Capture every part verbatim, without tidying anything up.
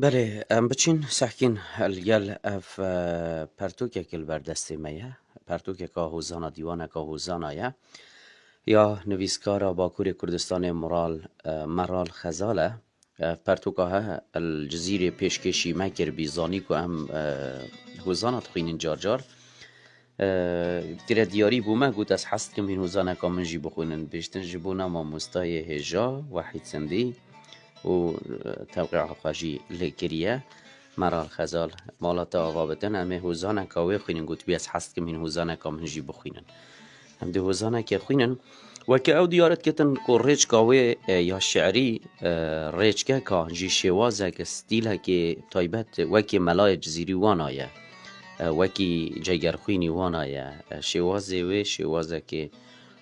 Belê, em biçîn sehkîn li gel ev, e, pertûkek li ber destê me ye. Pertûkeka hozana, dîwaneka hozana ye. Ya nivîskara Bakurê Kurdistanê Mural, e, Meral Xezal e. Ev pertûka he, li Cizîrê pêşkêşî me kiribî, zanî ku em, e, hozana dixwînin car car. E, kire diyarî bû me, got, "Ez hez dikim hîn hozaneka min jî bixwînin." Bêjtin ji bona mamostayê hêja Wehîd Sindî û, e, tewqîa xwe jî lê kiriye. Meral Xezal, mala te ava bitin, em ê hozaneka wê xwînin, gotibî, "Ez hez dikim hîn hozaneka min jî bixwînin." Em dê hozanekê xwînin. Weke ew diyar dikitin ku rêçka wê, e, ya şi'rî, e, rêçkeka jî şêwazek, stîlekê taybet wekî melayê Cizîrî wana ye. E, wekî Cegerxwînî wana ye. E, şêwazê wê şêwazekê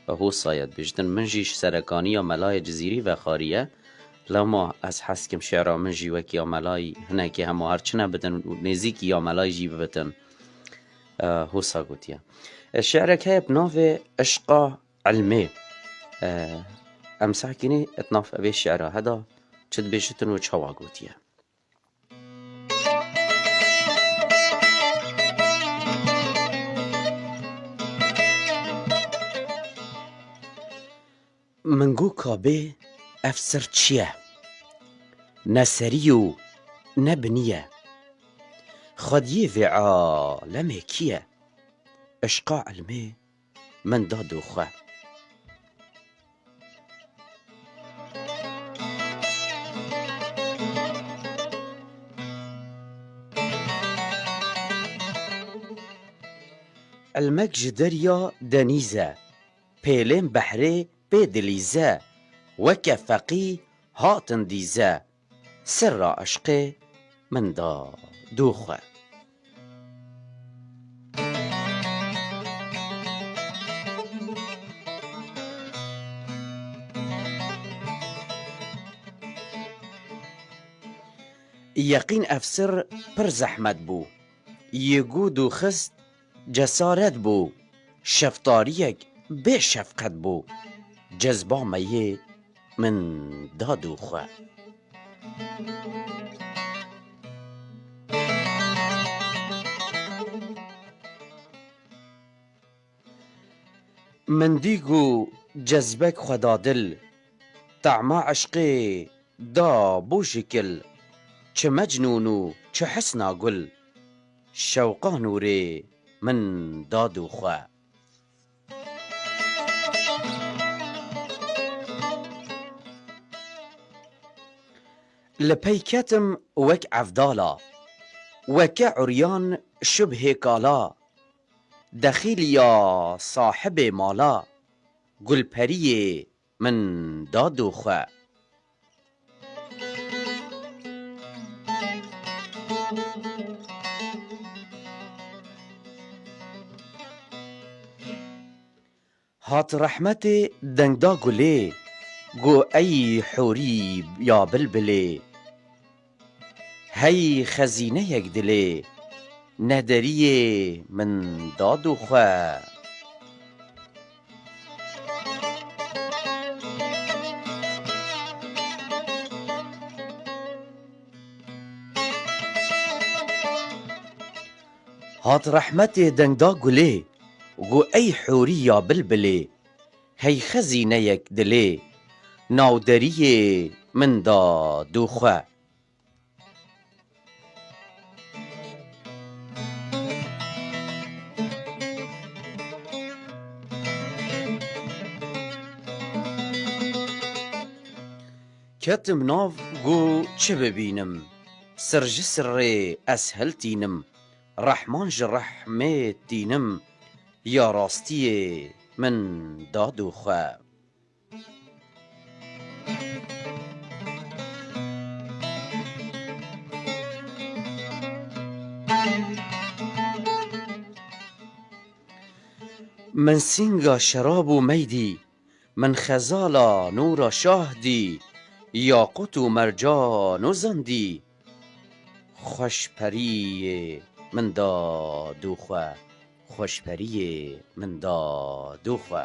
hosa ye. Dibêjtin, min jî ji serekaniya melayê Cizîrî vexwariye. Lema ez hez dikim şi'ra min jî wekî ya melayî hinekê hema her çi nebitin û nêzîkî ya melayî jî bibitin. E, hosa gotiye. E, şi'rek heye bi navê Işqa Ilmê. E, em sehkînê di nav evê şi'ra heda çi dibêjitin û çawa gotiye. Min got, "Kabê ev sir çi ye? Ne serî yo, ne binî ye. Xwediyê vê alemê kî ye? Işqa ilmê min da do xwe." Ilmek ji derya denîz e, pêlên behrê pê dilîze, weke feqî hatin dîze, sirra eşqê min da do xwe. Yeqîn ev sir pir zehmet bû. Yê got û xist cesaret bû. Şeftariyek bê şefqet bû. Cezba me yê min da do xwe. Min dî ku cezbek xwe da dil, tehma eşqê da bû şikil, çi mecnûn û çi hisna gul, şewqa nûrê min da do xwe. Li pey ketim wek evdala, weke uryan şibhê kala, dexîliya sahibê mala, gulperiyê min da do xwe. Hat rehmetê dengda gulê, got, "Ey hûrî ya bilbilê, hey xezîneyek dilê, nederiyê min da do xwe." Hat rehmetê dengda gulê, got, "Ey hûrî ya bilbilê, hey xezîneyek dilê, navderiyê min da do xwe." Ketim nav, got, "Çi bibînim? Sir ji sirrê ez hiltînim. Rehman ji rehmê tînim. Ya rastiyê min da do xwe." Min sînga şerab û mey dî, min xezala nûra şah dî, yaqut û mercan û zandî. Xweşperiyê min da do xwe, xweşperiyê min da do xwe.